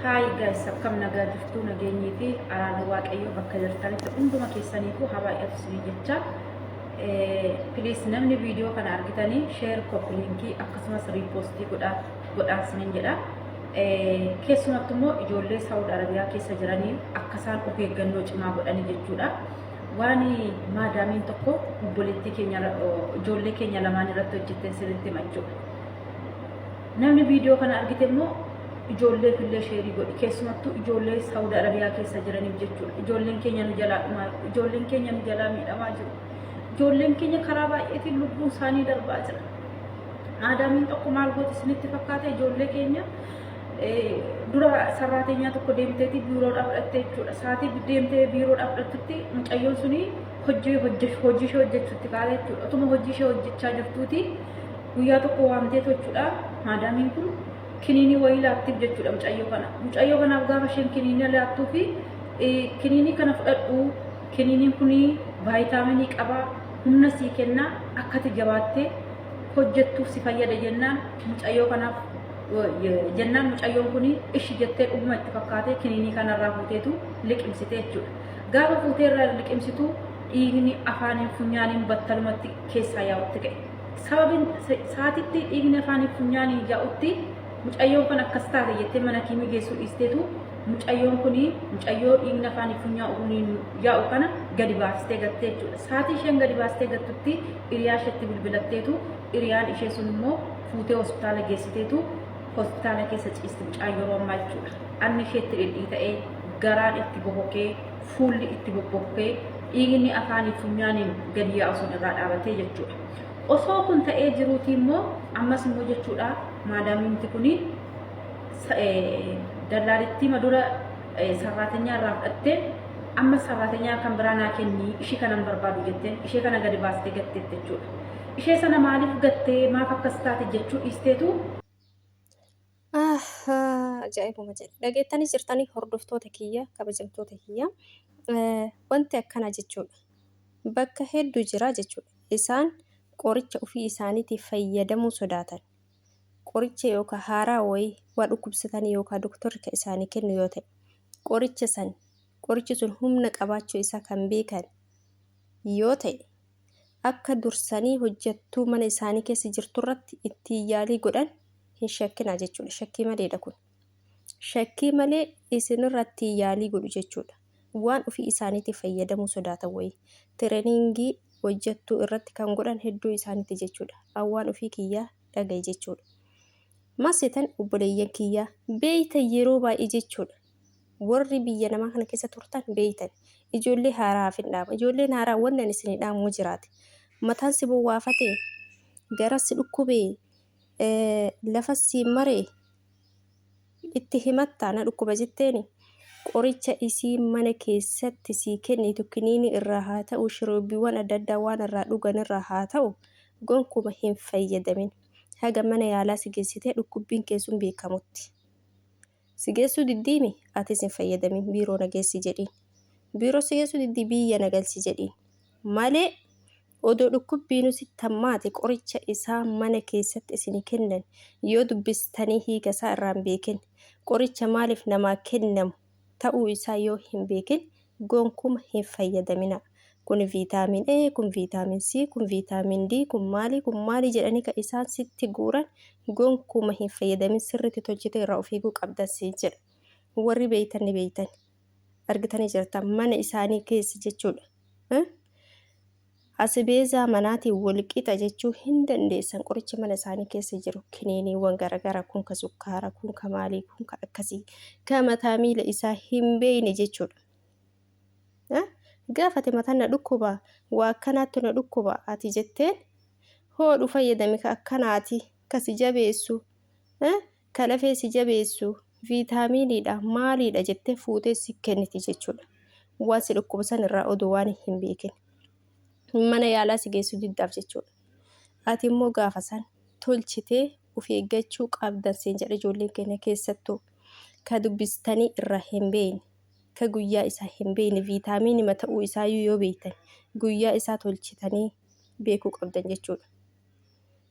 Hi guys, akkam nagaa jirtu? Nageenyii fi araarri Waaqayyoo bakka jirtanitti hunduma keessaniifuu haa baay'atu isinii jecha. Please, namni viidiyoo kana argitanii share, copy link akkasumas repost godhaa godhaa isiniin jedha. Keessumattu immoo ijoollee Saawud Arabiyaa keessa jiranii akka isaan of eeggannoo cimaa godhanii jechuudha. Waan maadaamiin tokko obboleettii keenya, ijoollee keenya lamaan irratti hojjetteen sirriitti hima jechuudha. Namni viidiyoo kana argite immoo ijoolleef illee share godhi. Keessumattuu ijoollee Saawud Arabiyaa keessa jiraniif jechuudha. Ijoolleen keenya nu jalaa dhumaa jiru. Ijoolleen keenya nu jalaa miidhamaa jiru. Ijoolleen keenya karaa baay'eetiin lubbuun isaanii darbaa jira. Maadaamiin tokko maal gooti isinitti fakkaata? Ijoollee keenya dura sarraateenyaa tokko deemteeti biiroodhaa fudhattee jechuudha. Saatii deemtee biiroodhaa fudhattutti mucayyoon suni hojii hojii ishee hojjechuutti kaate jechuudha. Otuma hojii ishee hojjechaa jirtuuti guyyaa tokko waamteetu jechuudha. Maadaamiin kun kiniinii wayii laattiif jechuudha mucayyoo kana. Mucayyoo kanaaf gaafa isheen kiniinii laattuu fi kiniinii kana fudhadhu, kiniiniin kun vaayitaaminii qaba, humna sii kenna, akkati jabaattee hojjettuuf si fayyada jennaan, mucayyoo kanaaf jennaan, mucayyoon kun ishi jettee dhuguma itti fakkaatee kiniinii kanarraa fuuteetu liqimsite jechuudha. Gaafa fuutee irraa liqimsitu dhiigni afaaniin funyaaniin battalumatti keessaa yaa'utti ka'e. Sababiin saatitti dhiigni afaaniin funyaaniin yaa'utti mucayyoon kun akkas taate jettee mana kiimii geessuu dhiisteetu mucayyoon kun mucayyoo dhiigni afaanii funyaaniin yaa'u kana gadi baastee gattee jechuudha. Saatii isheen gadi baastee gattutti hiriyaa isheetti bilbilatteetu hiriyaan ishee sun immoo fuutee hospitaala geessiteetu hospitaala keessa ciisti mucaan yeroo ammaa jechuudha. Anni isheetti dhidhiita'ee, garaan itti bohokee, fuulli itti bobbokee, dhiigni afaanii funyaaniin gadi yaa'u sun irraa dhaabatee jechuudha. Osoo kun ta'ee jiruuti immoo ammas immoo jechuudha, maadaamiimti kuni dallaalittii madura sarraatenyaa irraa fudhattee amma sarraatenyaa kan biraa naa kenni, ishii kanan barbaadu jetteen ishee kana gadi baastee gatteetti jechuudha. Ishee sana maaliif gattee, maaf akkas taate jechuu dhiisteetu Ajaa'ibuma jedhe. Dhageettanii jirtanii, hordoftoota kiyya, kabajamtoota kiyya. Wanti akkanaa jechuudha. Bakka hedduu jira jechuudha. Isaan qoricha ofii isaaniitiif fayyadamuu sodaatan. Qoricha yookaan haaraa wayii waa dhukkubsatanii yookaan doktorri kan isaanii kennu yoo ta'e, qoricha san, qorichi sun humna qabaachuu isaa kan beekan yoo ta'e, akka dursanii hojjettuu mana isaanii keessa jirturratti ittiin yaalii godhan hin shakkinaa jechuudha. Shakkii maleedha kun. Shakkii malee isinirratti yaalii godhu jechuudha. Waan ofii isaaniitiif fayyadamuu sodaatan wayii. Training hojjettuu irratti kan godhan hedduu isaaniiti jechuudha. Waan ofii kiyyaa dhagaye jechuudha. Masetan obboleeyyan kiyyaa, beeytan yeroo baay'ee jechuudha. Warri biyya namaa kana keessa turtan beeytan. Ijoollee haaraaf hin dhaama. Ijoolleen haaraa wanni ani isinii dhaamu jiraate. Mataan si bowwaafatee, gara si dhukkubee, lafa si maree itti himattaa na dhukkuba jetteeni, qoricha isii mana keessatti sii kennitu, kiniinii irraa haa ta'u, shiroobiiwwan adda addaa waan irraa dhugan irraa haa ta'u, gonkuma hin fayyadamin haga mana yaalaa si geessitee dhukkubbiin kee sun beekamutti. Si geessuu diddiimi, atis hin fayyadamin, biiroo na geessi jedhiin. Biiroo si geessuu diddii, biyya na galchi jedhiin malee, odoo dhukkubbiinuu sitti hammaate, qoricha isaa mana keessatti isinii kennan yoo dubbistanii hiika isaa irraa hin beekin, qoricha maaliif namaa kennamu ta'uu isaa yoo hin beekin, gonkuma hin fayyadaminaa. Kun viitaamin A, kun viitaamin C, kun viitaamin D, kun maalii, kun maalii jedhanii kan isaan sitti guuran gonkuma hin fayyadamin. Sirriitti tolchitee irraa of eeguu qabdan siin jedha. Warri beeytan ni beeytan. Argitanii jirtan mana isaanii keessa jechuudha. Asbeezaa manaatiin wal qixa jechuu hin dandeessan qorichi mana isaanii keessa jiru, kiniiniiwwan garaagaraa kun, ka sukkaara kun, ka maalii kun, ka akkasii, ka mataa miila isaa hin beeyne jechuudha. Gaafate mataan na dhukkuba, waa akkanaattu na dhukkuba ati jetteen, hoodhu fayyadami, ka akkanaati, ka si jabeessu, ka lafee si jabeessu, viitaamiiniidha maaliidha jettee fuutee si kenniti jechuudha. Waan si dhukkubu san irraa oduu waan hin beekin. Mana yaalaa si geessuu diddaaf jechuudha. Ati immoo gaafa san tolchitee of eeggachuu qabdan siin jedha. Ijoolleen keenya keessattuu ka dubbistanii irraa hin beekne, ka guyyaa isaa hin beekne, viitaamiinima ta'uu isaayyuu yoo beektan guyyaa isaa tolchitanii beekuu qabdan jechuudha.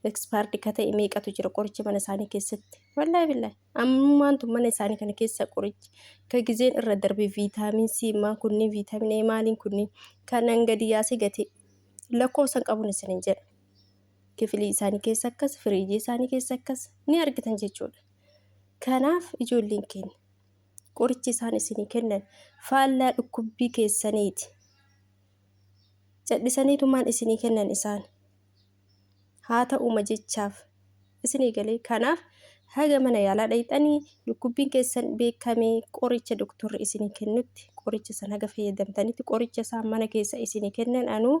Expired ka ta'e meeqatu jira qorichi mana isaanii keessatti. Wallaahi billaahi. Ammumaan tun mana isaanii kana keessa qorichi ka gizeen irra darbe viitaamin C maan kunniin viitaamin A maaliin kunniin kanan gadi yaasee gati lakkoofsan qabuun isinin jedha. Kifilii isaanii keessa akkas, firiijii isaanii keessa akkas ni argitan jechuudha. Kanaaf ijoolleen keenya qorichi isaan isinii kennan faallaa dhukkubbii keessaniiti. Cadhisaniitumaan isinii kennan isaan. Haa ta'uma jechaaf isinii galee kanaaf haga mana yaalaa dhayxanii dhukkubbiin keessan beekamee qoricha doktorri isinii kennutti qoricha san haga fayyadamtanitti qoricha isaan mana keessa isinii kennan anuu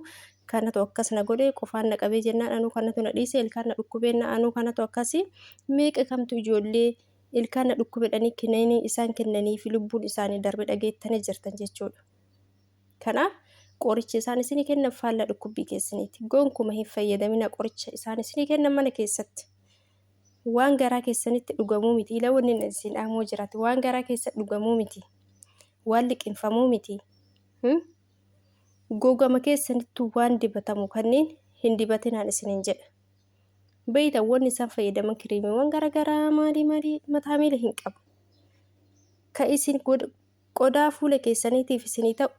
kanatu akkas na godhe qofaan na qabee jennaan anuu kanatu na dhiise ilkaan na dhukkubeenna anuu kanatu akkasi meeqa kamtu ijoollee ilkaan na dhukkubedhanii kennanii isaan kennanii fi lubbuun isaanii darbe dhageettanii jirtan jechuudha. Kanaaf qoricha isaan isinii kennan faallaa dhukkubbii keessaniiti. Gonkuma hin fayyadamina qoricha isaan isinii kennan mana keessatti. Waan garaa keessanitti dhugamuu miti. Ila wanni isin dhaamoo jiraate waan garaa keessa dhugamuu miti. Waan liqinfamuu miti. Gogama keessanittuu waan dibatamu kanneen hin dibatinaan isiniin jedha. Beeytan wanni isaan fayyadaman kiriimiiwwan garaagaraa maalii maalii mataa miila hin qabu. Ka isin qodaa fuula keessaniitiif isinii ta'u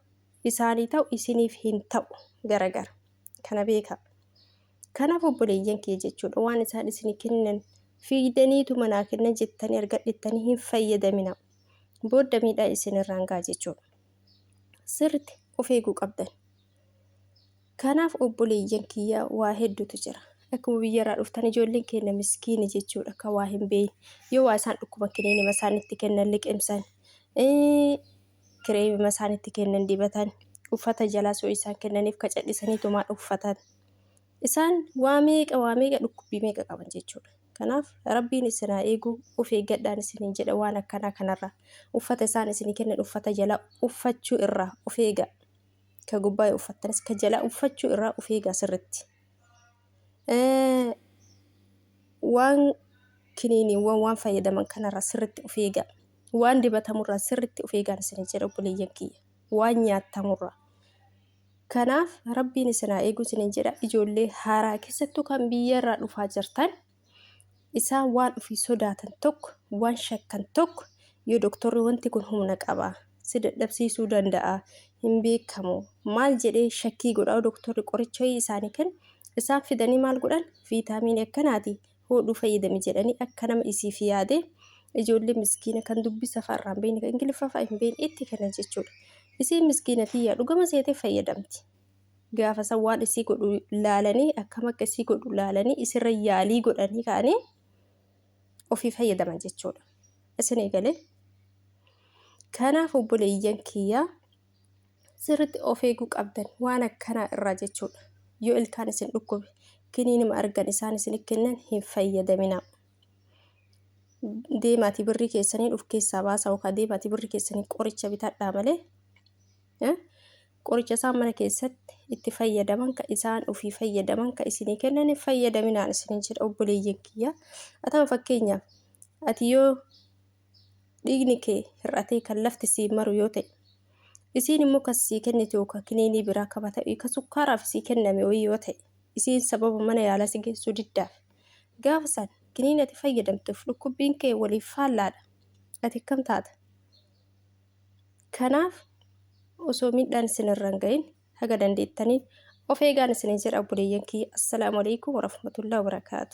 isaanii ta'u isiniif hin ta'u garagara. Kana beekaa. Kanaaf obboleeyyan kiyya jechuudha waan isaan isinii kennan fiigdaniitu manaa kennan jettanii argadhettanii hin fayyadamina. Booda miidhaa isinirraan ga'a jechuudha. Sirriitti of eeguu qabdan. Kanaaf obboleeyyan kiyya waa hedduutu jira. Akkuma biyyarraa dhuftan ijoolleen keenya miskiini jechuudha kan waa hin beekne. Yoo waa isaan dhukkuban kiniinima isaan itti kennan liqimsan. Kireemima isaan itti kennan dibatan. Uffata jalaas yoo isaan kennaniif ka cadhisaniitumaan uffatan. Isaan waa meeqa waa meeqa dhukkubbii meeqa qaban jechuudha. Kanaaf rabbiin isin haa eegu of eeggadhaan isiniin jedha waan akkanaa kanarraa. Uffata isaan isinii kennan uffata jalaa uffachuu irraa of eegaa. Ka gubbaa yoo uffattanis ka jalaa uffachuu irraa of eegaa sirritti. Waan kiniiniiwwan waan fayyadaman kanarraa sirritti of eegaa. Waan dibatamurraa sirritti of eegaan isiniin jedha obboleeyyan kiyya. Waan nyaatamurraa. Kanaaf rabbiin isin haa eegu isiniin jedha ijoollee haaraa keessattuu kan biyyarraa dhufaa jirtan isaan waan ofii sodaatan tokko waan shakkan tokko yoo doktorri wanti kun humna qaba si dadhabsiisuu danda'a hin beekamu maal jedhee shakkii godha doktorri qoricha wayii isaanii kennu isaan fidanii maal godhan viitaamiinii akkanaati hodhuu fayyadami jedhanii akka nama isiif yaade ijoollee miskiina kan dubbisa fa'a irraa hin beekne kan ingiliffa fa'a hin beekne itti kennan jechuudha. Isiin miskiina tiyya dhugama seetee fayyadamti. Gaafa san waan isii godhu laalanii akkam akka isii godhu laalanii isirra yaalii godhanii ka'anii ofii fayyadaman jechuudha. Isin eegalee. Kanaaf obboleeyyan kiyyaa sirriitti of eeguu qabdan waan akkanaa irraa jechuudha. Yoo ilkaan isin dhukkube kiniinima argan isaan isin kennan hin fayyadaminaa. Deemaatii birrii keessaniin of keessaa baasaa yookaan deemaatii birrii keessaniin qoricha bitadhaa malee qoricha isaan mana keessatti itti fayyadaman ka isaan ofii fayyadaman ka isinii kennan hin fayyadaminaan isinin jedha obboleeyyan kiyya. Atama fakkeenyaaf ati yoo dhiigni kee hir'atee kan lafti sii maru yoo ta'e isiin immoo kan sii kennite yookaan kiniinii biraa kama ta'e kan sukkaaraaf sii kenname wayii yoo ta'e isiin sababa mana yaalaa si geessuu diddaaf gaafa san kiniin ati fayyadamtuuf dhukkubbiin kee waliif faallaadha ati akkam taata kanaaf osoo miidhaan isin irra hin gahin haga dandeettaniin of eegaan isinin jedha obboleeyyan kiyya assalaamu alaikum warahmatullahi wabarakaatu.